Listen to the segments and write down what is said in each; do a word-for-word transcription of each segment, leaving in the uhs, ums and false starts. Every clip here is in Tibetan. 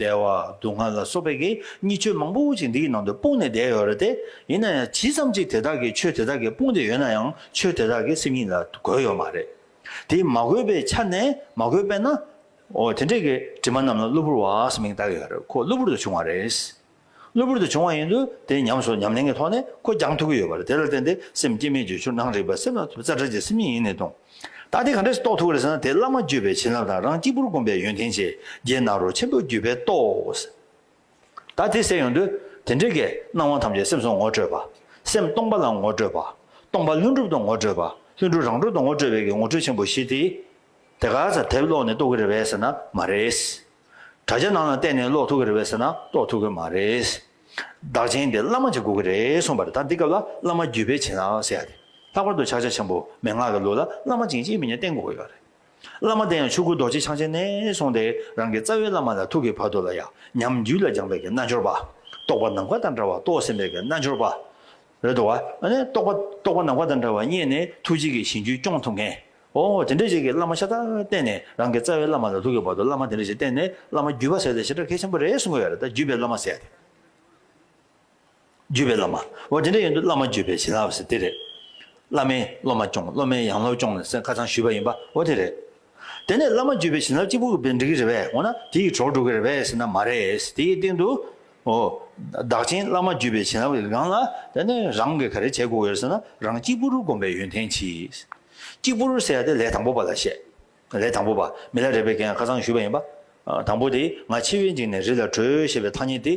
བདེ་བ་སྡུག་བསྔལ་ལ་སོགས་པའི་གི་གཉིས་ཆོས་མང་པོ་ཅིག་འདི་གི་ནང་དུ་སྤུངས་ནས་བསྡད་ཡོད་རེད་དེ། ཡིན་ན་ཡང་ཇི་ཙམ་ཅིག་དེ་དག་གི་ཆོས་དེ་དག་གིས་སྤུངས་ཏེ་ཡོད་ན་ཡང་ཆོས་དེ་དག་གིས་སེམས་ཉིད་ལ་གོས་ཡོད་མ་རེད། དེ་མ་གོས་པའི་ཆ་ནས་མ་གོས་པས་ན། འོ་དེ་འདྲས་ཀྱི་དྲི་མ་རྣམས་ལ་གློ་བུར་བ་ཟེར་མིང་བཏགས་ཡོད་རེད། ཁོ་གློ་བུར་དུ་བྱུང་བ་རེད། གློ་བུར་དུ་བྱུང་བ་ཡིན་དུས་དེ་ཉམས་སུ་ཉམས་ལེན་གྱི་ཐོག་ནས་ཁོ་སྦྱང་ཐུབ་ཀྱི་ཡོད་པ་རེད། དེ་ལ་བརྟེན་ཏེ་སེམས་སྐྱེ་མེད་བརྗོད་བྱར་སྣང་རིག་པ་སེམས་ལ་ཐུབ་པ་རྩ་བྲལ་གྱི་སེམས་ཉིད་ཡིན་ནས་དང་། ད་དེ་ག་འདྲས་རྟོགས་ཐུབ་ཀྱི་རེད་ཟེར་ན། དེ་བླ་མ་བརྒྱུད་པའི་བྱིན་རླབས་དང་རང་གཅིག་པུར་བསྒོམས་པའི་ཡོན་ཏན་ཆེ། རྗེ་ནཱ་རོ་ཆེན་པོས་བརྒྱུད་པའི་ཏོག་ད་དེ་ཟེར་ཡོང་དུས་དེ་འདྲའི་གི་སྣང་བ་ཐམས་ཅད་སེམས་སུ་ངོ་སྤྲོད་པ། སེམས་སྟོང་པ་ལ་ངོ་སྤྲོད་པ། སྟོང་པ་ལྷུན་གྲུབ་ཏུ་ངོ་སྤྲོད་པ། ལྷུན་གྲུབ་རང་གྲོལ་དུ་ངོ་སྤྲོད་པའི་གི་ངོ་སྤྲོད་ཆེན་པོ་བཞི་དེ། དེ་ག་ཚ་དེབ་ཀློག་ནས་རྟོགས་ཀྱི་རེད་པས་ཟེར་ན་མ་རེད། དྲ་རྒྱ་ནང་ལ་བལྟས་ནས་ཀློག་ཐུབ་ཀྱི་རེད་པས་ཟེར་ན་རྟོགས་ཐུབ་ཀྱི་མ་རེད། བདག་ཆེན་དེ་བླ་མ་ཅིག་དགོས་ཀྱི་རེད་གསུངས་པ་རེད། ད་འདི་སྐབས་ལ་བླ་མ་བརྒྱུད་པའི་བྱིན་རླབས་ཟེར་ཡ་དེ། ལྷག་པར་དུ་ཕྱག་རྒྱ་ཆེན་པོ་མན་ངག་གི་ལུགས་ལ་བླ་མ་ཅིག་ཅིག་མིན་ཉིད་བསྟེན་དགོས་ཀྱི་ཡོད་རེད། བླ་མ་དེ་ཡང་ཆོས་སྐུ་རྡོ་རྗེ་འཆང་ཆེན་ནས་བཟུང་སྟེ་རང་གི་རྩ་བའི་བླ་མ་ལ་ཐུག་གི་བར་དུ་ལ་ཡང་ཉམས་རྒྱུད་ལ་སྦྱངས་པའི་གི་རྣལ་འབྱོར་པ། རྟོགས་པ་ནམ་མཁའ་དང་འདྲ་བ་རྟོགས་ཟིན་པའི་གི་རྣལ་འབྱོར་པ། རེད་འདུག་བ། ཨ་ནི་རྟོགས་པ་རྟོགས་པ་ནམ་མཁའ་དང་འདྲ་བ་རྙེད་ནས་ཐུགས་རྗེ་གི་ཞིང་རྒྱུད་སྐྱོང་ཐུབ་མཁན། འོ་དེ་འདྲ་ཞིག་གི་བླ་མ་ཤ་སྟག་བསྟེན་ནས་རང་གི་རྩ་བའི་བླ་མ་ལ་ཐུག་གི་བར་དུ་བླ་མ་དེ་འདྲ་ཞིག་བསྟེན་ནས་བླ་མ་བརྒྱུད་པ་ཟེར་དེ་ཞེ་དྲག་གལ་ཆེན་པོ་རེད་གསུང་གི་ཡོད་རེད། ད་བརྒྱུད་པའི་བླ་མ་ཟེར་ཏེ། བརྒྱུད་པའི་བླ་མ། འོ་དེ་འདྲ་ཡིན་དུས་བླ་མ་བརྒྱུད་པའི་བྱིན་རླབས་ཟེར་དེ་རེད། བླ་མས་སློབ་མ་སྐྱོང་། སློབ་མས་ཡང་སློབ་སྐྱོང་ཟེར་ཁ་སང་ཞུས་པ་ཡིན་པ། འོ་དེ་རེད། དེ་ནས་བླ་མ་བརྒྱུད་པའི་བྱིན་རླབས་གཅིག་པུ་གིས་འགྲིག་གི་རེད་པས། འོ་ན་དེ་ཡིས་གྲོགས་འགྲོ་གི་རེད་པས་ཟེར་ན་མ་རེད། དེ་ཡི་སྟེང་དུ། འོ། བདག་ཆེན་བླ་མ་བརྒྱུད་པའི་བྱིན་རླབས་ཀྱི་སྒང་ལ་དེ་ནས་རང་གིས་ག་རེ་བྱེད་དགོས་ཡོད་ཟེར་ན་རང་གཅིག་པུར་བསྒོམས་པའི་ཡོན་ཏན་གྱིས། གཅིག་པུར་ཟེར་ཡ་དེ་ལས་དང་པོ་པ་ལ་བཤད། ལས་དང་པོ་པ་མི་ལ་རས་པའི་གི་ཁ་སང་ཞུས་པ་ཡིན་པ། ཨ། དང་པོ་དེ་ང་འཆི་བའི་འཇིགས་ནས་རི་ལ་བྲོས་ཞེས་པའི་ཐ་སྙད་དེ།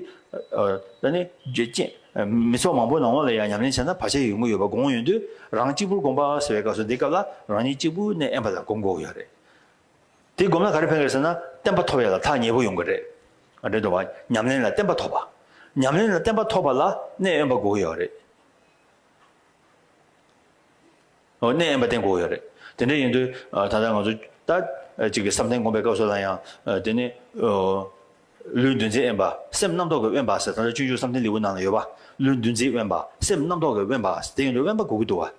ཨ། ད་ནི་རྒྱུ་རྐྱེན། མི་ཚོགས་མང་པོའི་ནང་ལ་ཡང་ཉམས་ལེན་བྱས་ན་བར་ཆད་ཡོང་གི་ཡོད་པ་དགོངས་ཡོང་དུས་རང་གཅིག་པུར་བསྒོམ་པ་ཟེར་བའི་སྐབས་སུ་འདི་སྐབས་ལ་རང་ཉིད་གཅིག་པུ་ནས་དབེན་པ་ལ་བསྒོམ་དགོས་ཀྱི་ཡོད་རེད། དེ་བསྒོམ་ན་ག་རེ་ཕན་གི་རེད་ཟེར་ན་བརྟན་པ་ཐོབ་ཡ་ལ་ཐག་ཉེ་པོ་ཡོང་གི་རེད། ཨ། རེད་འདུག་བ། ཉམས་ལེན་ལ་བརྟན་པ་ཐོབ་པ། ཉམས་ལེན་ལ་བརྟན་པ་ཐོབ་པ་ལ་གནས་དབེན་པ་དགོས་ཀྱི་ཡོད་རེད། འོ། གནས་དབེན་པ་བསྟེན་དགོས་ཡོད་རེད། དེ་འདྲ་ཡིན་དུས་ད་ལྟ་ང་ཚོ་ད་ཅིག་གི་བསམ་གཏན་སྒོམ་པའི་སྐབས་སུ་ལ་ཡང་དེ་ནི་ལུས་འདུ་འཛི་དབེན་པ། སེམས་རྣམ་རྟོག་གི་དབེན་པ་ཟེར། ད་ལྟ་སྤྱོད་འཇུག་བསམ་གཏན་ལེའུ་ནང་ལ་ཡོད་པ། ལུས་འདུ་འཛི་དབེན་པ། སེམས་རྣམ་རྟོག་གི་དབེན་པ་ཟེར། དེ་ཡིན་དུས་དབེན་པ་དགོས་ཀྱི་འདུག་བ།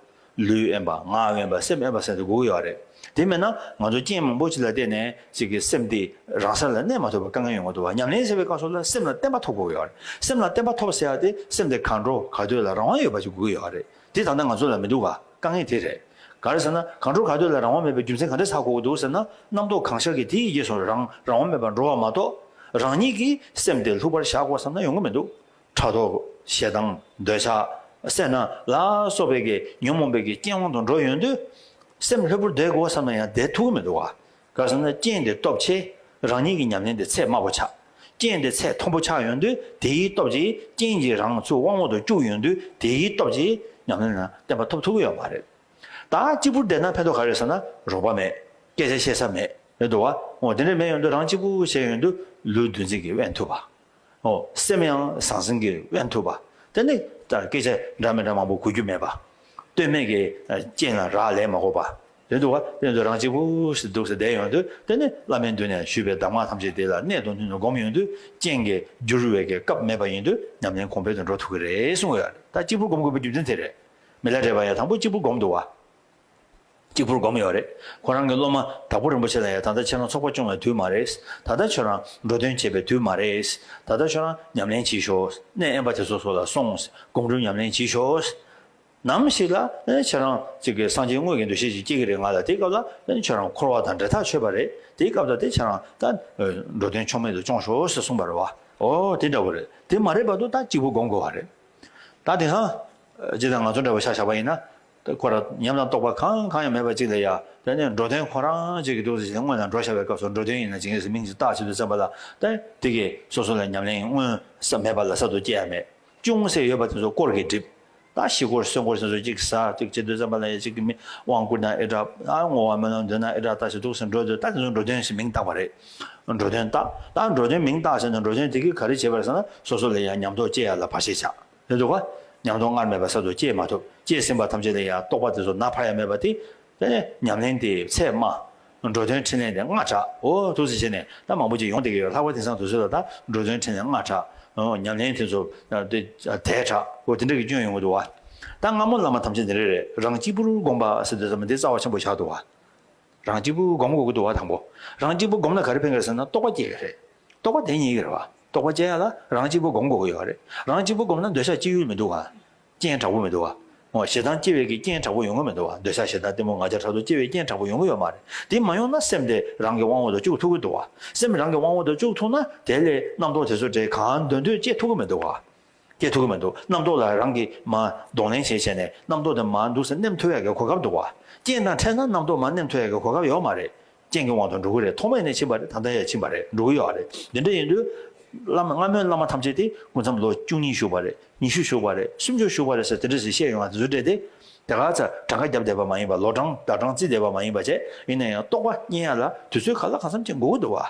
ལུས་དབེན་པ། ངག་དབེན་པ། སེམས་དབེན་པ་ཟེར་དེ་དགོས་ཀྱི་ཡོད་རེད། དེ་མེད་ན་ང་ཚོ་རྐྱེན་མང་པོ་ཅིག་ལ་བརྟེན་ནས་ཅིག་གི་སེམས་དེ་རང་ས་ལ་གནས་མ་ཐུབ་པར་དཀའ་ངལ་ཡོང་གི་འདུག་བ། ཉམས་ལེན་བྱེད་པའི་སྐབས་སུ་ལ་སེམས་ལ་བརྟན་པ་ཐོབ་དགོས་ཀྱི་ཡོད་རེད། སེམས་ལ་བརྟན་པ་ཐོབ་ཟེར་ཡ་དེ་སེམས་དེ་གང་འགྲོ་ག་སྡོད་ལ་རང་དབང་ཡོད་པ་ཅིག་དགོས་ཀྱི་ཡོད་རེད། དེ་ད་ལྟ་ང་ཚོ་ལ་མི་འདུག་ག། དཀའ་ངལ་དེ་རེད། ག་རེ་ཟེར་ན་གང་འགྲོ་ག་སྡོད་ལ་རང་དབང་མེད་པའི་རྒྱུ་མཚན་ག་འདྲས་ཧ་གོ་གི་འདུག་ཟེར་ན། རྣམ་རྟོག་གང་ཤར་གྱིས་དེའི་རྗེས་སུ་རང་རང་དབང་མེད་པར་འགྲོ་བ་མ་གཏོགས། རང་ཉིད་ཀྱིས་སེམས་དེ་ལྷུག་པར་བཞག་དགོས་བསམ་ན་ཡོང་གི་མི་འདུག། ཕྲག་དོག། ཞེ་སྡང་། འདོད་ཆགས། སེར་སྣ་ལ་སོགས་པའི་གི་ཉོན་མོངས་པའི་གི་རྐྱེན་དབང་དུ་འགྲོ་ཡོང་དུས། སེམས་ལྷོད་པོར་བསྡད་དགོས་བསམ་ན་ཡང་བསྡད་ཐུབ་ཀྱི་མི་འདུག་ག། ག་རེ་ཟེར་ན་རྐྱེན་དེ་སྟོབས་ཆེ། རང་ཉིད་ཀྱི་ཉམས་ལེན་དེ་ཚད་དམའ་པོ་ཆགས། རྐྱེན་དེ་ཚད་མཐོན་པོ་ཆགས་ཡོང་དུས་དེའི་སྟོབས་ཀྱིས་རྐྱེན་གྱིས་རང་ཚུར་དབང་འོག་ཏུ་བཅུག་ཡོང་དུས་དེའི་སྟོབས་ཀྱིས་ཉམས་ལེན་ལ་བརྟན་པ་ཐོབ་ཐུབ་ཀྱི་ཡོད་མ་རེད། ད་གཅིག་པུར་བསྡད་ན་ཕན་ཐོགས་ག་རེ་ཟེར་ན་རོགས་པ་མེད། སྐད་ཆ་བཤད་ས་མེད། རེད་འདུག་བ། འོ་དེ་འདྲ་མེད་ཡོང་དུས་རང་གཅིག་པུ་བྱས་ཡོང་དུས་ལུས་འདུ་འཛི་གིས་དབེན་ཐུབ་པ། འོ་སེམས་ཡང་ཟང་ཟིང་གིས་དབེན་ཐུབ་པ། དེ་ནི་ད་སྐད་ཆ་འདྲ་མི་འདྲ་མང་པོ་གོ་རྒྱུ་མེད་པ། ལྟོས་མེད་ཀྱི་རྐྱེན་ལ་རག་ལས་མ་དགོས་པ། རེད་འདུག་བ། དེ་ཡོང་དུས་རང་གཅིག་པུ་ཞིག་འདུག་ཟེར་བསྡད་ཡོང་དུས་དེ་ནི་བླ་མའི་མདུན་ནས་ཞུས་པའི་གདམས་ངག་ཐམས་ཅད་དེ་ལ་གནད་དུ་སྨིན་ནས་སྒོམ་ཡོང་དུས་རྐྱེན་གྱིས་བསྒྱུར་བའི་གི་སྐབས་མེད་པ་ཡིན་དུས་ཉམས་ལེན་གོང་འཕེལ་དུ་འགྲོ་ཐུབ་ཀྱི་རེད་གསུངས་ཡོད་རེད། ད་གཅིག་པུར་སྒོམ་དགོས་པའི་རྒྱུ་མཚན་དེ་རེད། མི་ལ་རས་པ་ཡང་དང་པོ་གཅིག་པུར་སྒོམ་འདུག་བ། གཅིག་པུར་སྒོམ་ཡོད་རེད། ཁོ་རང་གི་སློབ་མ་དྭགས་པོ་རིན་པོ་ཆེ་ལ་ཡང་ད་ལྟ་ཁྱེད་རང་ཚོགས་པ་སྐྱོང་བའི་དུས་མ་རེད། ད་ལྟ་ཁྱོད་རང་འགྲོ་དོན་བྱེད་པའི་དུས་མ་རེད། ད་ལྟ་ཁྱོད་རང་ཉམས་ལེན་བྱེད་ཤོག། གནས་དབེན་པ་དེ་ཚོ་སོགས་ལ་སོང་། སྒོམ་སྒྲུབ་ཉམས་ལེན་བྱེད་ཤོག། ནམ་ཞིག་ལ་ཨེ་ཁྱེད་རང་ཅིག་གི་སངས་རྒྱས་དངོས་ཀྱི་འདུ་ཤེས་ཅིག་སྐྱེ་གི་རེད་ང་ལ། དེའི་སྐབས་ལ་ཨེ་ཁྱོད་རང་འཁོར་བ་དང་འབྲེལ་ཐག་ཆོད་པ་རེད། དེའི་སྐབས་ལ་དེ་ཁྱེད་རང་ད་འགྲོ་དོན་ཕྱོགས་མེད་དུ་སྐྱོང་ཤོག་ཟེར་གསུངས་པ་རེད་བ། ཨོ་དེ་འདྲ་བོ་རེད། དེ་མ་རེད་བར་དུ་ད་གཅིག་པུ་སྒོམ་དགོས་བ་རེད། ད་དེང་སང་ཇི་ལྟར་ང་ཚོ་འདྲ་བོ་ཆ་བཞག་པ་ཡིན་ན། ད་ཁོ་རང་ཉམས་དང་རྟོགས་པ་གང་གང་ཡང་མེད་པ་ཅིག་ལ་ཡ། དེ་ནས་འགྲོ་དོན་ཁོ་རང་ཅིག་གི་འདུག་ཟེར་ནས་སྔོན་ལ་འགྲོ་བཞག་པའི་སྐབས་སུ་འགྲོ་དོན་ཡིན་ན་ཅིག་ཡིན་ཟེར་མིང་ཅིག་བཏགས་བྱེད་དུ་བརྩམས་པ་ལ། ད་དེ་གས་སོ་སོ་ལ་ཉམས་ལེན་མངོན་ས་མེད་པ་ལ་གསར་དུ་སྐྱེ་ཡ་མེད། ཅུང་ཟད་ཡོད་པ་དེ་ཚོ་དཀོར་གྱིས་བསྒྲིབས། ད་ཤི་དཀོར་གསོན་དཀོར་ཟེར་ཚོ་གཅིག་ཟ་གཅིག་བྱེད་དུས་ཙམ་པ་ལ་ཡ་གཅིག་གི་མི་དབང་བསྐུར་ན་ཨེ་དྲག། ཨ་བསྔོ་བ་སྨོན་ལམ་འདོན་ན་ཨེ་དྲག་ལྟ་ཞིག་འདུག་ཟེར་འགྲོ་དུས་ད་དེ་ཚོ་འགྲོ་དོན་ཞིག་མིང་བཏགས་པ་རེད། འགྲོ་དོན་བཏགས། ད་འགྲོ་དོན་མིང་བཏགས་ཟེར་ན་འགྲོ་དོན་དེ་གིས་ག་རེ་བྱེད་པ་རེད་ཟེར་ན་སོ་སོ་ལ་ཡ་ཉམས་རྟོགས་སྐྱེ་ཡ་ལ་བར་ཆད་བྱ། རེད་འདུག་ག། ཉམས་རྟོགས་སྔར་མེད་པ་གསར་དུ་སྐྱེ་མ་ཐུབ། སྐྱེས་ཟིན་པ་ཐམས་ཅད་ལ་ཡ་རྟོགས་པ་དེ་ཚོ་ན་འཕར་ཡ་མེད་པ་དེ། དེ་ནས་ཉམས་ལེན་དེ་ཚད་དམའ། འགྲོ་དོན་འཕྲིན་ལས་དེ་སྔ་དྲགས། འོ་འདུག་སེ་བྱས་ནས་ད་མང་པོ་ཅིག་ཡོང་བསྡད་ཀྱི་ཡོད། ལྷག་པར་དེང་སང་དུས་ཚོད་ལ་ད་འགྲོ་དོན་འཕྲིན་ལས་སྔ་དྲགས། ཨོ་ཉམས་ལེན་དེ་ཚོ་དེ་དལ་དྲགས། འོ་དེ་འདྲ་གི་སྐྱོན་ཡོང་གི་འདུག་བ། ད་སྔ་མོ་བླ་མ་ཐམས་ཅད་དེ་འདྲ་རེད། རང་གཅིག་པུར་བསྒོམ་པ་ཟེར་དུས་ཙམ་པ་འདི་རྩ་བ་ཆེན་པོ་ཆགས་འདུག་བ། རང་གཅིག་པུར་བསྒོམ་དགོས་ཀྱི་འདུག་བ། དང་པོ་རང་གཅིག་པུར་བསྒོམ་ན་ག་རེ་ཕན་གི་རེད་ཟེར་ན་རྟོགས་པ་སྐྱེ་གི་རེད། རྟོག་པ་དེ་ཉིད་ཀྱི་རེད་བ། རྟོག་པ་སྐྱེ་ཡ་ལ་རང་གཅིག་པུ་སྒོམ་དགོས་ཀྱི་ཡོད་རེད། རང་གཅིག་པུ་སྒོམ་ན་འདོད་ཆགས་སྐྱེ་ཡུལ་མི་འདུག་བ། རྐྱེན་དྲག་པོ་མི་འདུག་བ། འོ་ཞེ་སྡང་སྐྱེ་བའི་གི་རྐྱེན་དྲག་པོ་ཡོང་གི་མི་འདུག་བ། འདོད་ཆགས་ཞེ་སྡང་གཏི་མུག་ང་རྒྱལ་ཕྲག་དོག་སྐྱེ་བའི་རྐྱེན་དྲག་པོ་ཡོང་གི་ཡོད་མ་རེད། དེ་མ་ཡོང་ན་སེམས་དེ་རང་གི་དབང་པོ་དང་གཅིག་ཐུག་གི་འདུག་བ། སེམས་རང་གི་དབང་པོ་དང་གཅིག་ཐུག་ན་དེ་ལས་རྣམ་རྟོག་དེ་ཚོ་དེ་གང་འདོད་འདོད་སྐྱེ་ཐུབ་ཀྱི་མི་འདུག་བ། སྐྱེ་ཐུབ་ཀྱི་མི་འདུག་རྣམ་རྟོག་ལ་རང་གིས་མར་གདོང་ལེན་བྱས་བྱས་ནས་རྣམ་རྟོག་དེ་མར་འདུག་སེ་ནེམ་ཐུབ་ཡག་གི་གོ་སྐབས་འདུག་བ། རྐྱེན་དང་འཕྲད་ན་རྣམ་རྟོག་མར་ནེམ་ཐུབ་ཡག་གི་གོ་སྐབས་ཡོད་མ་རེད། རྐྱེན་གྱི་དབང་དུ་འགྲོ་གི་རེད། ཐོག་མ་ནས་ཕྱིན་པ་རེད། ད་ལྟ་ཡང་ཕྱིན་པ་རེད། འགྲོ་གི་ཡོད་རེད། འདི་འདྲ་ཡིན་དུས། བླ་མ་སྔ་མོའི་བླ་མ་ཐམས་ཅད་དེ་སྐུ་མཚམས་ལོ་བཅུ་གཉིས་བཞུགས་པ་རེད། ཉི་ཤུ་བཞུགས་པ་རེད། སུམ་ཅུ་བཞུགས་པ་རེད་ཟེར་དེ་འདྲ་ཞིག་བཤད་ཡོང་བ་དེ་ཚོ་འདྲ་དེ། དེ་ག་ཚ་གྲངས་ཀ་བརྒྱབ་བསྡད་པ་མ་ཡིན་པ། ལོ་གྲངས་ཟླ་གྲངས་བརྩིས་བསྡད་པ་མ་ཡིན་པ་བྱས། ཡིན་ན་ཡང་རྟོགས་པ་རྙེད་ཡ་ལ་དུས་ཚོད་ག་ལ་གང་འཚམ་ཅིག་འགོར་གི་འདུག་བ།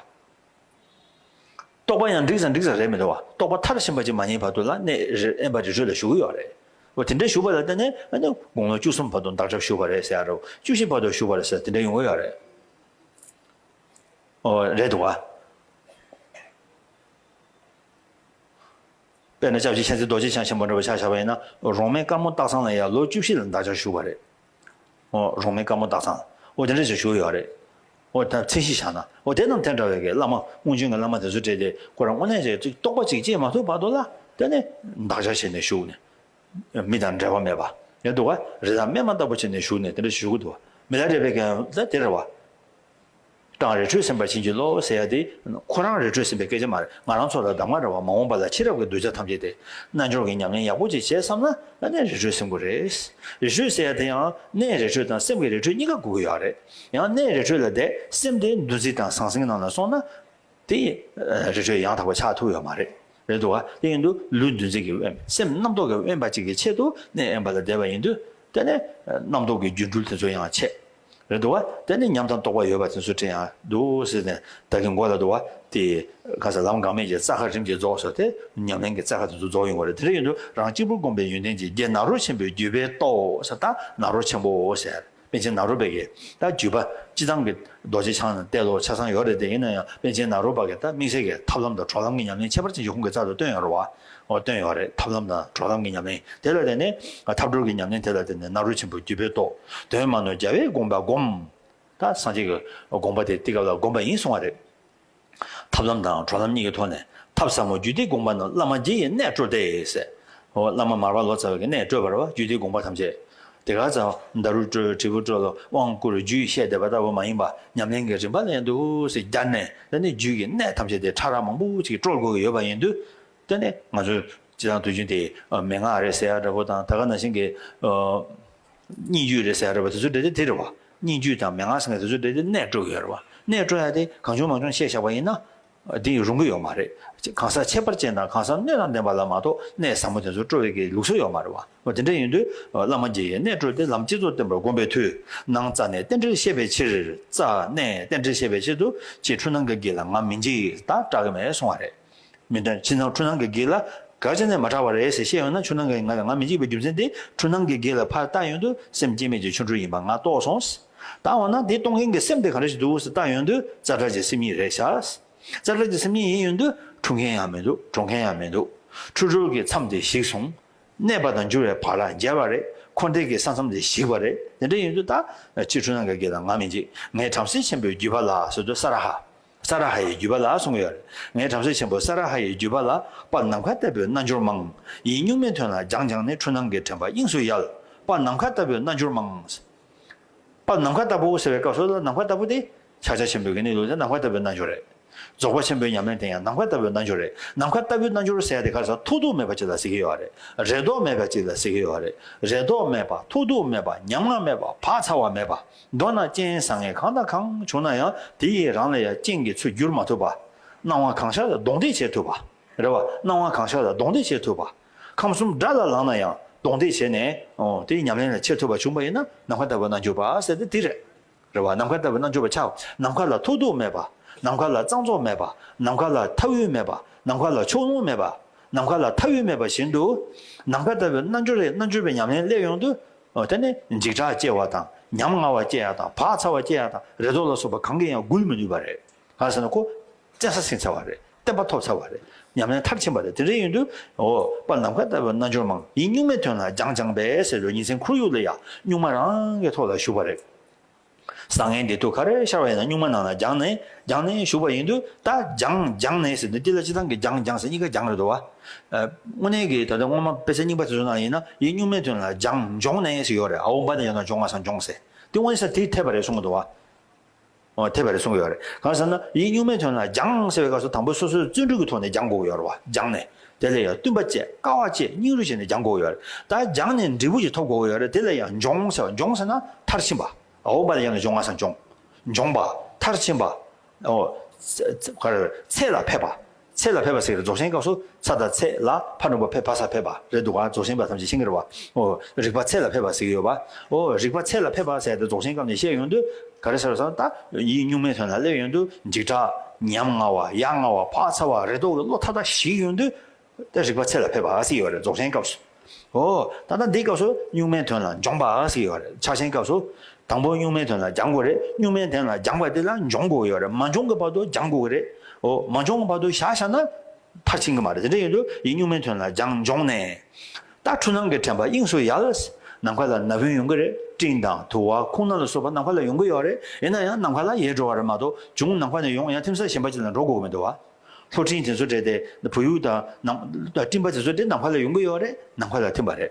རྟོགས་པ་ཡང་འགྲིག་ཙང་འགྲིག་ཙང་རེད་མི་འདུག་བ། རྟོགས་པ་མཐར་ཕྱིན་པ་ཅིག་མ་རྙེད་བར་དུ་ལ་གནས་རེ་དབེན་པ་རི་ཁྲོད་ལ་བཞུགས་ཀྱི་ཡོད་རེད། འོ་དེ་འདྲ་བཞུགས་པ་ལ་བརྟེན་ནས་ཨ་ནི་དགུང་ལོ་བཅུ་གསུམ་བར་དུ་འདག་སྐྱབས་ཞུས་པ་རེད་ཟེར་ཡ་རེད། བཅུ་བཞི་བར་དུ་བཞུགས་པ་རེད་ཟེར་དེ་འདྲ་ཡོང་གི་ཡོད་རེད། འོ་རེད་འདུག་བ། དཔེར་ན་སྐྱབས་རྗེ་མཁྱེན་བརྩེ་རྡོ་རྗེ་འཆང་ཆེན་པོ་འདྲ་བོ་ཆ་བཞག་པ་ཡིན་ན། རོང་མའི་དཀར་མོ་སྟག་ཚང་ལ་ཡང་ལོ་བཅུ་བཞི་ལ་འདག་སྐྱབས་ཞུས་པ་རེད། འོ་རོང་མའི་དཀར་མོ་སྟག་ཚང་། འོ་དེ་འདྲ་ཞིག་བཞུགས་ཡོད་རེད། འོ་ད་མཚན་གཞི་བཞག་ན་འོ་དེ་དང་དེ་འདྲ་བའི་གི་བླ་མ་སྔོན་བྱོན་གྱི་བླ་མ་དེ་ཚོ་གྲས་དེ་ཁོ་རང་དངོས་གནས་ཅིག་རྟོགས་པ་ཅིག་སྐྱེས་མ་ཐུབ་བར་དུ་ལ་དེ་ནས་འདག་སྐྱབས་བྱས་ནས་བཞུགས་ནས། མི་དང་འབྲལ་བ་མེད་པ་རེད་འདུག་བ། རི་དྭགས་སྨིན་མ་ལྟ་བུ་བྱས་ནས་བཞུགས་ནས་དེ་འདྲ་བཞུགས་འདུག་བ། མི་ལ་རས་པའི་གི་ད་དེ་རེད་བ། གྲང་རི་ཁྲོད་སེམས་དཔའ་བྱིན་གྱིས་རློབ་ཟེར་ཡ་དེ། ཁོ་རང་རི་ཁྲོད་སེམས་དཔའི་སྐད་ཆ་མ་རེད། ང་རང་ཚོ་ལ་གདམས་ངག་རེད་བ། མ་འོངས་པ་ལ་ཕྱི་རབས་ཀྱི་གདུལ་བྱ་ཐམས་ཅད་དེ་རྣལ་འབྱོར་གྱི་ཉམས་ལེན་ཡག་པོ་ཅིག་བྱས་བསམ་ན་ཨ་ནི་རི་ཁྲོད་སེམས་དགོས་རེད། རི་ཁྲོད་ཟེར་ཡ་དེ་ཡང་གནས་རི་ཁྲོད་དང་སེམས་ཀྱི་རི་ཁྲོད་གཉིས་ཀ་དགོས་ཀྱི་ཡོད་རེད། ཡང་གནས་རི་ཁྲོད་ལ་བསྡད་སེམས་དེ་འདུ་འཛི་དང་ཟང་ཟིང་ནང་ལ་སོང་ན། དེ་རི་ཁྲོད་ཡང་དག་པ་ཆགས་ཐུབ་ཡོད་མ་རེད། རེད་འདུག་བ། དེ་ཡིན་དུས་ལུས་འདུ་འཛི་གི་དབེན། སེམས་རྣམ་རྟོག་གི་དབེན་པ་ཅིག་གི་ཆེད་དུ་གནས་དབེན་པ་ལ་བསྡད་པ་ཡིན་དུས། དེ་ནས་རྣམ་རྟོག་གི་སྒྱུ་འཕྲུལ་དེ་ཚོ་ཡང་ཆད། རེད་འདུག་བ། དེ་ནས་ཉམས་དང་རྟོགས་པ་ཡོད་པ་དེ་ཚོ་དྲན་ཡང་འདུག་ཟེར་ནས་ད་གིན་མགོ་ལ་འདུག་བ། དེ་ག་ས་ལམ་འགག་མེད་ཀྱི་རྩ་ཁ་རིམ་གྱིས་རྫོགས་ཟེར་ཏེ་ཉམས་ལེན་གྱི་རྩ་ཁ་དེ་ཚོ་རྫོགས་ཡོང་བ་རེད། དེ་འདྲ་ཡིན་དུས་རང་གཅིག་པུར་བསྒོམས་པའི་ཡོན་ཏན་གྱིས། རྗེ་ནཱ་རོ་ཆེན་པོའི་བརྒྱུད་པས་རྟོགས་ཟེར། ད་ནཱ་རོ་ཆེན་པོ་ཟེར། པཎ་ཆེན་ནཱ་རོ་པ་གིས་ད་བརྒྱུད་པ་སྤྱི་བཏང་གི་རྡོ་རྗེ་འཆང་ནང་བལྟས་ལོ་ཆ་ཚང་ཡོད་རེད་དེ། ཡིན་ན་ཡང་པཎ་ཆེན་ནཱ་རོ་པ་གིས་ད་དམིགས་བསལ་གྱི་ཐབས་ལམ་དང་གྲོལ་ལམ་གྱི་ཉམས་ལེན་ཁྱད་པར་ཅན་ཞིག་ཁོང་གི་རྩ་དུ་སྟོན་ཡོད་རེད་བ། འོ་སྟོན་ཡོད་རེད། ཐབས་ལམ་དང་གྲོལ་ལམ་གྱི་ཉམས་ལེན་དེ་ལ་བརྟེན་ནས། ཐབས་གྲོལ་གྱི་ཉམས་ལེན་དེ་ལ་བརྟེན་ནས་ནཱ་རོ་ཆེན་པོའི་བརྒྱུད་པས་རྟོགས། དོན་མ་ནོར་རྒྱལ་བའི་དགོངས་པ་བསྒོམ། ད་སངས་རྒྱས་ཀྱི་དགོངས་པ་དེ་དེ་སྐབས་ལ་བསྒོམས་པ་ཡིན་གསུང་བ་རེད། ཐབས་ལམ་དང་གྲོལ་ལམ་གཉིས་ཀྱི་ཐོག་ནས་ཐབས་ཟབ་མོ་རྒྱུད་སྡེའི་དགོངས་པ་རྣམས། བླ་མ་རྗེ་ཡི་གནས་བཀྲོལ་ཏེ་ཟེར། འོ་བླ་མ་མར་པ་ལོ་ཙཱ་བའི་གི་གནས་བཀྲོལ་བ་རེད་བ། རྒྱུད་སྡེའི་དགོངས་པ་ཐམས་ཅད། དེ་ག་ཚང་ཌཱ་རུ་བཀྲོལ། དྲིལ་བུ་བཀྲོལ། དབང་བསྐུར། རྒྱུད་བཤད་བསྡད་པ་ལྟ་བུ་མ་ཡིན་པ། ཉམས་ལེན་གྱི་རིམ་པ་ལ་ཡང་འདུག་སེ་སྦྱར་ནས། དེ་ནས་རྒྱུད་ཀྱི་གནས་ཐམས་ཅད་དེ་ཕྲ་རགས་མང་པོ་ཅིག་བཀྲོལ་དགོས་ཀྱི་ཡོད་པ་ཡིན་དུས། དེ་ནས་ང་ཚོས་སྤྱི་བཏང་དུས་རྒྱུན་དེ་མན་ངག་རེད་ཟེར་ཡ་འདྲ་པོ་དང་། ད་ག་ནང་བཞིན་གྱི་སྙན་བརྒྱུད་རེད་ཟེར་ཡ་འདྲ་པོ་དེ་ཚོ་འདྲ་དེ་དེ་རེད་བ། སྙན་བརྒྱུད་དང་མན་ངག་ཟེར་མཁན་དེ་ཚོ་འདྲ་དེ་གནས་བཀྲོལ་གྱི་ཡོད་རེད་བ། གནས་བཀྲོལ་ཡ་དེ་གང་བྱུང་མང་བྱུང་བཤད་བཞག་པ་ཡིན་ན། དེ་ཡིས་རུང་གི་ཡོད་མ་རེད། གང་ཟག་ཁྱད་པར་ཅན་དང་གང་ཟག་སྣོད་དང་ལྡན་པ་ལ་མ་གཏོགས་གནས་ཟབ་མོ་དེ་ཚོ་བཀྲོལ་བའི་གི་ལུགས་སྲོལ་ཡོད་མ་རེད་བ། འོ་དེ་འདྲ་ཡིན་དུས་བླ་མ་རྗེ་ཡི་གནས་བཀྲོལ་ཏེ། ལམ་བསྐྱེད་རྫོགས་བསྟན་པར་བསྒོམ་པའི་མཐུས། ནང་རྩ་ནས་རྟེན་འབྲེལ་བཤད་པའི་ཕྱིར། རྩ་ནས་རྟེན་འབྲེལ་བཤད་པའི་ཕྱིར་དུ། ཁྱེད་འཁྲུལ་སྣང་གི་དགེ་ལ་ང་མི་འཇིགས། ད་སྐྲག་གི་མེད་གསུང་བ་རེད། མི་འདྲ་ཕྱི་ནང་འཁྲུལ་སྣང་གི་དགེ་ལ་ག་ཅི་ནས་མ་སྐྲག་པ་རེད་ཟེར་བཤད་ཡོང་ན། འཁྲུལ་སྣང་གི་ང་ལ་ང་མི་འཇིགས་པའི་རྒྱུ་མཚན་དེ། འཁྲུལ་སྣང་གི་དགེ་ལ་ཕར་བལྟ་ཡོང་དུས་སེམས་སྐྱེ་མེད་ཀྱི་ཆོ་འཕྲུལ་ཡིན་པ་ང་རྟོགས་སོང་། ད་འོ་ན་དེ་གཏོང་མཁན་གྱི་སེམས་དེ་ག་འདྲ་ཞིག་འདུག་ཟེར་བལྟ་ཡོང་དུས་ཙཀྲ་གི་སེམས་ཉིད་རེད་ཤག་ཙཀྲ་གི་སེམས་ཉིད་ཡིན་ཡོང་དུས་འཁྲུལ་མཁན་ཡང་མི་འདུག་གྲོལ་མཁན་ཡང་མི་འདུག་འཁྲུལ་གྲོལ་གྱི་མཚམས་དེ་ཞིག་སོང་། གནས་པ་དང་འགྱུར་བའི་བར་ལ་མཇལ་བ་རེད། འཁོར་འདས་ཀྱི་ས་མཚམས་དེ་ཞིག་པ་རེད། དེ་འདྲ་ཡིན་དུས་ད་ཕྱི་འཁྲུལ་སྣང་གི་དགེ་ལ་ང་མི་འཇིགས། ངའི་བྲམ་ཟེ་ཆེན་པོའི་བརྒྱུད་པ་ལ་ཟེར་དུས་ས་ར་ཧ། ས་ར་ཧ་ཡི་བརྒྱུད་པ་ལ་གསུང་གི་ཡོད་རེད། ངའི་བྲམ་ཟེ་ཆེན་པོ་ས་ར་ཧ་ཡི་བརྒྱུད་པ་ལ། དཔལ་ནམ་མཁའ་ལྟ་བུའི་རྣལ་འབྱོར་མང་། ཡིད་གཉུག་མའི་དོན་ལ་སྦྱང་སྦྱང་ནས། འཁྲུལ་སྣང་གི་དྲན་པ་དབྱིངས་སུ་ཡལ། དཔལ་ནམ་མཁའ་ལྟ་བུའི་རྣལ་འབྱོར་མང་། དཔལ་ནམ་མཁའ་ལྟ་བུ་ཟེར་བའི་སྐབས་སུ་ལ། ནམ་མཁའ་ལྟ་བུ་དེ་ཕྱག་རྒྱ་ཆེན་པོའི་གི་གནས་ལུགས་དེ་ནམ་མཁའ་ལྟ་བུའི་རྣལ་འབྱོར་རེད། རྫོགས་པ་ཆེན་པོའི་ཉམས་ལེན་དེ་ཡང་ནམ་མཁའ་ལྟ་བུའི་རྣལ་འབྱོར་རེད། ནམ་མཁའ་ལྟ་བུའི་རྣལ་འབྱོར་ཟེར་ཡ་དེ་ག་རེ་ཟེར། ཐོགས་རྡུགས་མེད་པ་ཅིག་ལ་ཟེར་གྱི་ཡོད་རེད། རེ་དོགས་མེད་པ་ཅིག་ལ་ཟེར་གྱི་ཡོད་རེད། རེ་དོགས་མེད་པ། ཐོགས་རྡུགས་མེད་པ། ཉམ་ང་མེད་པ། བག་ཚ་བ་མེད་པ། མདོར་ན་རྐྱེན་བཟང་ངན་གང་དང་གང་བྱུང་ན་ཡང་དེ་ཡི་རང་ལ་ཡང་རྐྱེན་གྱིས་ཚུར་བསྒྱུར་མ་ཐུབ་པ། སྣང་བ་གང་ཤར་ལ་གདོང་འདེགས་བྱེད་ཐུབ་པ། རེད་བ། སྣང་བ་གང་ཤར་ལ་གདོང་འདེགས་བྱེད་ཐུབ་པ། ཁམས་གསུམ་དགྲ་ལ་ལངས་ན་ཡང་གདོང་འདེགས་བྱས་ནས། ཨོ། དེའི་ཉམས་ལེན་ལ་ཁྱེར་ཐུབ་པ་བྱུང་བ་ཡིན་ན་ནམ་མཁའ་ལྟ་བུའི་རྣལ་འབྱོར་པ་ཟེར་དེ་དེ་རེད། རེད་བ། ནམ་མཁའ་ལྟ་བུའི་རྣལ་འབྱོར་པ་ཆགས། ནམ་མཁའ་ལ་ཐོགས་རྡུགས་མེད་པ། ནམ་མཁའ་ལ་གཙང་བཙོག་མེད་པ། ནམ་མཁའ་ལ་མཐའ་དབུས་མེད་པ། ནམ་མཁའ་ལ་ཕྱོགས་ལྷུང་མེད་པ། ནམ་མཁའ་ལ་མཐའ་དབུས་མེད་པ་བཞིན་དུ། ནམ་མཁའ་ལྟ་བུའི་རྣལ་འབྱོར་རེད། རྣལ་འབྱོར་པའི་ཉམས་ལེན་སླེབས་ཡོང་དུས། ཨོ། དེ་ནི་འཇིགས་སྐྲག་སྐྱེ་བ་དང་། ཉམ་ང་བ་སྐྱེ་ཡ་དང་། བག་ཚ་བ་སྐྱེ་ཡ་དང་། རེ་དོགས་ལ་སོགས་པ་གང་གིས་ཡང་འགུལ་མི་ནུས་པ་རེད། གང་ཟེར་ན་ཁོ་བཙན་ས་ཟིན་ཚར་བ་རེད། བརྟན་པ་ཐོབ་ཚར་བ་རེད། ཉམས་ལེན་མཐར་ཕྱིན་པ་རེད། དེ་འདྲ་ཡིན་དུས། ཨོ། དཔལ་ནམ་མཁའ་ལྟ་བུའི་རྣལ་འབྱོར་མང་། ཡིད་གཉུག་མའི་དོན་ལ་སྦྱང་སྦྱང་པས་ཟེར་བའི་ཉིན་མཚན་ཁོར་ཡུག་ལ་ཡང་གཉུག་མ་རང་གི་ཐོག་ལ་བཞུགས་པ་རེད། བཟང་ངན་བདེ་སྡུག་ག་རེ་ཤར་བ་ཡིན་ན་སྨྱུག་མ་ནང་ལ་སྦྱངས་ནས་སྦྱངས་ནས་བཞུགས་པ་ཡིན་དུས། ད་སྦྱངས་སྦྱངས་ནས་ཟེར་དུས་འདི་ལ་སྤྱིར་བཏང་གི་སྦྱངས་སྦྱངས་ཟེར་གཉིས་ཀ་སྦྱངས་རེད་འདུག་བ། ཨ། དངོས་གནས་ཀྱི་ད་ལྟ་སྔོན་མ་དཔེ་ཆ་རྙིང་པ་དེ་ཚོ་ནང་ཡིན་ན་ཡིད་གཉུག་མའི་དོན་ལ་སྦྱངས་སྦྱོངས་ནས་ཟེར་ཡོད་རེད། ཨའོ་བ་ནི་ཡང་ན་སྦྱོང་ང་སང་སྦྱོངས་ཟེར། དེ་དངོས་གནས་ས་དེ་འཐད་པ་རེད་གསུང་གི་འདུག་བ། འོ། འཐད་པ་རེད་གསུང་གི་ཡོད་རེད། གང་ཟེར་ན་ཡིད་གཉུག་མའི་དོན་ལ་སྦྱངས་ཟེར་བའི་སྐབས་སུ་དང་པོ་སོ་སོའི་བརྩོན་འགྲུས་ཀྱི་ཐོག་ནས་སྦྱང་དགོས་ཀྱི་ཡོད་རེད་བ། སྦྱངས་ནས་དེ་ལ་ཡང་བསྟུན་པ་བཅས་དཀའ་བ་སྤྱད་སྙིང་རུས་བྱས་ནས་སྦྱང་དགོས་ཀྱི་ཡོད་རེད། ད་སྦྱངས་ནས་འབྲས་བུ་ཅིག་ཐོབ་དགོས་ཀྱི་ཡོད་རེད། དེ་ལ་ཡང་སྦྱོངས་ཟེར་བ། སྦྱོངས་ཟེར་ན་མཐར་ཕྱིན་པ། ཨའོ་བ་ལ་ཡང་ན་སྦྱོང་ང་སང་སྦྱོངས། སྦྱོངས་པ། མཐར་ཕྱིན་པ། ཨོ། ཚ་ཚ་ག་རེ། ཚད་ལ་ཕེབས་པ། ཚད་ལ་ཕེབས་པ་ཟེར་གི་རེད། རྫོགས་ཆེན་སྐབས་སུ་ཚ་དང་ཚད་ལ་ཕ་འགྲེང་བུ་ཕེབས་ཕ་ས་ཕེབས་པ་རེད་འདུག་ག་རྫོགས་ཆེན་པ་ཐམས་ཅད་མཁྱེན་གྱི་རེད་བ། ཨོ། རིག་པ་ཚད་ལ་ཕེབས་པ་ཟེར་གྱི་ཡོད་པ། ཨོ། རིག་པ་ཚད་ལ་ཕེབས་པ་ཟེར་ཏེ་རྫོགས་ཆེན་སྐབས་ནས་བཤད་ཡོང་དུས་ག་རེ་ཟེར་བ་ཟེར་ན། ད་ཡིད་གཉུག་མའི་དོན་ལ་སླེབས་ཡོང་དུས་འཇིགས་སྐྲག་ཉམ་ང་བ་ཡ་ང་བ་བག་ཚ་བ་རེ་དོགས་ཀྱི་བློ་ཐག་ཐག་ཞིག་ཡོང་དུས། དེ་རིག་པ་ཚད་ལ་ཕེབས་པ་ཟེར་ཡོད་རེད། རྫོགས་ཆེན་སྐབས་སུ། ཨོ། ད་ལྟ་འདིའི་སྐབས་སུ་གཉུག་མའི་དོན་ལ་སྦྱོངས་པ་ཟེར་ཡོད་རེད། ཕྱག་ཆེན་སྐབས་སུ་དང་པོ་གཉུག་མའི་དོན་ལ་སྦྱང་དགོས་རེད། གཉུག་མའི་དོན་ལ་སྦྱངས་པ་དེ་ལ་སྦྱོང་དགོས་ཡོད་རེད། མ་སྦྱོང་གི་བར་དུ་སྦྱང་དགོས་ཀྱི་རེད། ཨོ། མ་སྦྱོང་གི་བར་དུ་བཞག་བཞག་ན་མཐར་ཕྱིན་གྱི་མ་རེད། དེ་འདྲ་ཡིན་དུས་ཡིད་གཉུག་མའི་དོན་ལ་སྦྱངས་སྦྱོངས་ནས། ད་འཁྲུལ་སྣང་གི་དྲན་པ་དབྱིངས་སུ་ཡལ། ནམ་མཁའ་ལ་ན་བུན་ཡོང་གི་རེད། སྤྲིན་དང་དུ་བ་ཁུག་རྣ་ལ་སོགས་པ་ནམ་མཁའ་ལ་ཡོང་གི་ཡོད་རེད། ཡིན་ན་ཡང་ནམ་མཁའ་ལ་ཡལ་འགྲོ་བ་རེད་མ་གཏོགས་བྱུང་ནམ་མཁའ་ནས་ཡོང་ཡང་ཐིམ་ས་གཞན་པ་ཅིག་ལ་འགྲོ་དགོས་ཀྱི་མི་འདུག་བ། ལྷོ་སྤྲིན་དེ་ཚོ་འདྲ་དེ་བུ་ཡུག་དང་ནམ་སྤྲིན་པ་དེ་ཚོ་འདྲ་ནམ་མཁའ་ལ་ཡོང་གི་ཡོད་རེད། ནམ་མཁའ་ལ་ཐིམ་པ་རེད།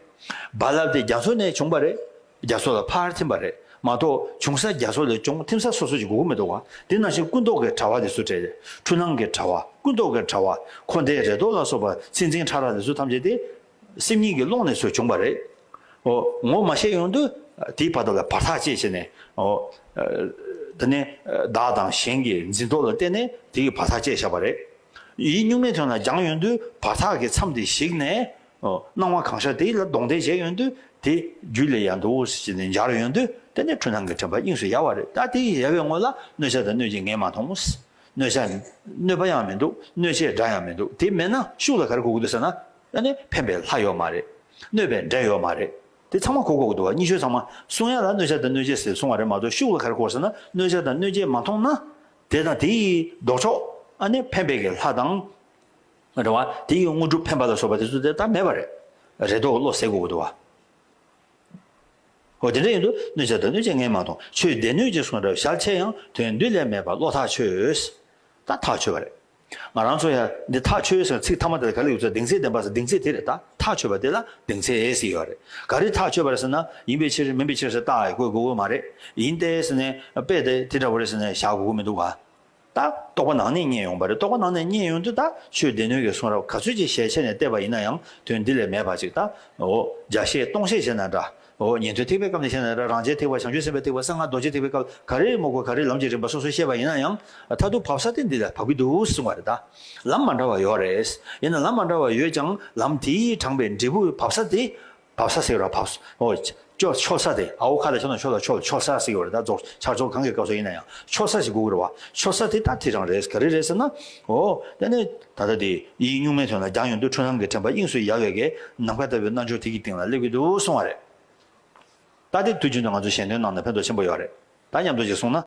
རྦ་རླབས་དེ་རྒྱ་མཚོ་ནས་བྱུང་བ་རེད། རྒྱ་མཚོ་ལ་ཕར་ཐིམ་པ་རེད་མ་གཏོགས་བྱུང་ས་རྒྱ་མཚོ་ལས་བྱུང་ཐིམ་ས་སོ་སོ་ཞིག་དགོས་ཀྱི་མི་འདུག་བ། དེ་ནང་བཞིན་ཀུན་རྟོག་གི་དྲ་བ་དེ་ཚོ་འདྲ། འཁྲུལ་སྣང་གི་དྲ་བ། ཀུན་རྟོག་གི་དྲ་བ། འཁོར་འདས་རེ་དོགས་ལ་སོགས་པ་སེམས་ཅན་ཕྲ་རགས་དེ་ཚོ་ཐམས་ཅད་དེ། སེམས་ཉིད་ཀྱི་ཀློང་ནས་ཚུར་བྱུང་བ་རེད། ཨོ། ངོ་མ་ཤེས་ཡོང་དུས་དེའི་བར་དག་ལ་བར་ཐག་བཅད་བྱས་ནས། ཨོ། དེ་ནས་བདག་དང་གཞན་གྱི་འཛིན་རྟོག་ལ་བརྟེན་ནས་དེའི་བར་ཐག་བཅད་བཞག་པ་རེད། ཡིད་གཉུག་མའི་དོན་ལ་སྦྱངས་ཡོང་དུས་བར་ཐག་གི་མཚམས་དེ་ཞིག་ནས། ཨོ། སྣང་བ་གང་ཤར་དེ་ལ་གདོང་གཏད་བྱས་ཡོང་དུས་དེ་རྒྱུད་ལ་ཡང་འདུག་ཟེར་ནས་འབྱར་ཡོང་དུས་དེ་ནས་འཁྲུལ་སྣང་གི་དྲན་པ་དབྱིངས་སུ་ཡལ་བ་རེད། ད་དེ་ཡལ་བའི་སྔོན་ལ་གནོད་བྱ་དང་གནོད་བྱེད་ངས་མ་མཐོང་། གནོད་བྱ་གནོད་པ་ཡང་མི་འདུག་གནོད་བྱེད་དགྲ་ཡང་མི་འདུག་དེ་མེད་ན་ཤུགས་ལ་ག་རེ་དགོས་ཀྱི་འདུག་ཟེར་ན། ཨ་ནི་ཕན་པའི་ལྷ་ཡོད་མ་རེད། གནོད་པའི་འདྲེ་ཡོད་མ་རེད། དེ་ཚང་མ་གོ་དགོས་ཀྱི་འདུག་བ། གཉིས་ཆོས་ཚང་མ་གསུང་ཡ་ལ་གནོད་བྱ་དང་གནོད་བྱེད་ཟེར་གསུང་བ་རེད་མ་གཏོགས་ཤུགས་ལ་ག་རེ་དགོས་ཟེར་ན། གནོད་བྱ་དང་གནོད་བྱེད་མ་མཐོང་ན། དེ་དང་དེ་ཡི་ལྡོག་ཕྱོགས་ཨ་ནི་ཕན་པའི་གི་ལྷ་དང་། རེད་བ། དེ་ཡི་དངོས་གྲུབ་ཕན་པ་ལ་སོགས་པ་དེ་ཚོ་དེ་ད་མེད་པ་རེད། རེ་དོགས་བློ་ཟད་དགོས་ཀྱི་འདུག་བ། འོ། དེ་འདྲ་ཡིན་དུས་གནོད་བྱ་དང་གནོད་བྱེད་ངས་མ་མཐོང་། ཆོས་སྡེ་སྣོད་ཀྱི་གསུང་རབ་ཞལ་ཆེ་ཡང་། དོན་འདི་ལས་མེད་པ་བློ་ཐག་ཆོད། ད་ཐག་ཆོད་པ་རེད། ང་རང་ཚོ་ཡང་འདི་ཐག་ཆོད་ཟེར་ཚིག་ཐ་མ་དེ་ལ་ག་རེ་ཡོད་ཚད་གདེང་ཚད་ལྡན་པ་ཟེར། གདེང་ཚད་དེ་རེད། ད་ཐག་ཆོད་པ་དེ་ལ་གདེང་ཚད་ཟེར་ཡོད་རེད། ག་རེ་ཐག་ཆོད་པ་རེད་ཟེར་ན། ཡིན་པའི་ཕྱིར་མིན་པའི་ཕྱིར་ཟེར་རྟགས་ཡོད་དགོས་དགོས་མ་རེད། ཡིན་ཏེ་ཟེར་ནས་དཔེ་དེ་དེ་འདྲ་བོ་རེད་ཟེར་ནས་བཞག་དགོས་ཀྱི་མི་འདུག་ག་ད་རྟོག་པ་ནང་ནས་རྙེད་ཡོང་བ་རེད། རྟོག་པ་ནང་ནས་རྙེད་ཡོང་དུས་ད་ཆོས་སྡེ་སྣོད་ཀྱི་གསུང་རབ་ག་ཚོད་ཅིག་ཞལ་ཆེ་ནས་བལྟས་པ་ཡིན་ན་ཡང་དོན་འདི་ལས་མེད་པ་ཅིག་ད། འོ། རྒྱ་བཤད་སྟོང་བཤད་བྱས་ན་འདྲ། འོ། ཉན་ཐོས་ཐེག་པའི་སྐབས་ནས་བཤད་ན་འདྲ། རང་རྒྱལ་ཐེག་པ། བྱང་ཆུབ་སེམས་དཔའི་ཐེག་པ། གསང་སྔགས་རྡོ་རྗེ་ཐེག་པའི་སྐབས་ག་རེ་མོ་གོ་ག་རེ་ལམ་གྱི་རིམ་པ་སོ་སོ་བཤད་པ་ཡིན་ན་ཡང་། མཐར་ཐུག་བབས་ས་དེ་འདི་ལ་བབས་ཀྱི་འདུག་གསུང་བ་རེད་ད། ལམ་མ་འདྲ་བ་ཡོད་རེད། ཡིན་ན་ལམ་མ་འདྲ་བ་ཡོད་ཀྱང་ལམ་དེས་དྲངས་པའི་འབྲས་བུ་བབས་ས་དེ། བབས་ས་ཟེར་བ་བབས། འོ། ཅོ་ཆོད་ས་དེ། ཨའོ་ཁ་ལ་ཆོད་ན་ཆོད་ལ་ཆོད་ཆོད་ས་ཟེར་བ་རེད་ད། རྫོགས་ཕྱག་རྫོགས་གང་གི་སྐབས་སུ་ཡིན་ན་ཡང་ཆོད་ས་ཞིག་དགོས་ཀྱི་རེད་བ། ཆོད་ས་དེ་ད་དེ་རང་རེད། ག་རེ་རེད་ཟེར་ན། འོ། དེ་ནི་ད་ལྟ་དེ་ཡིད་གཉུག་མའི་དོན་ལ་སྦྱངས་ཡོང་དུས་འཁྲུལ་སྣང་གི་དྲན་པ་དབྱིངས་སུ་ཡལ་བའི་གི་ནམ་མཁའ་ལྟ་བུའི་རྣལ་འབྱོར་དེ་གི་སྟེང་ལ་སླེབས་ཀྱི་འདུག་གསུང་བ་རེད། ད་དེ་དུས་རྒྱུན་དུ་ང་ཚོ་ཞལ་འདོན་གནང་ན་ཕན་ཐོགས་ཆེན་པོ་ཡོད་རེད། ད་མཉམ་དུ་ཅིག་གསུངས་ན།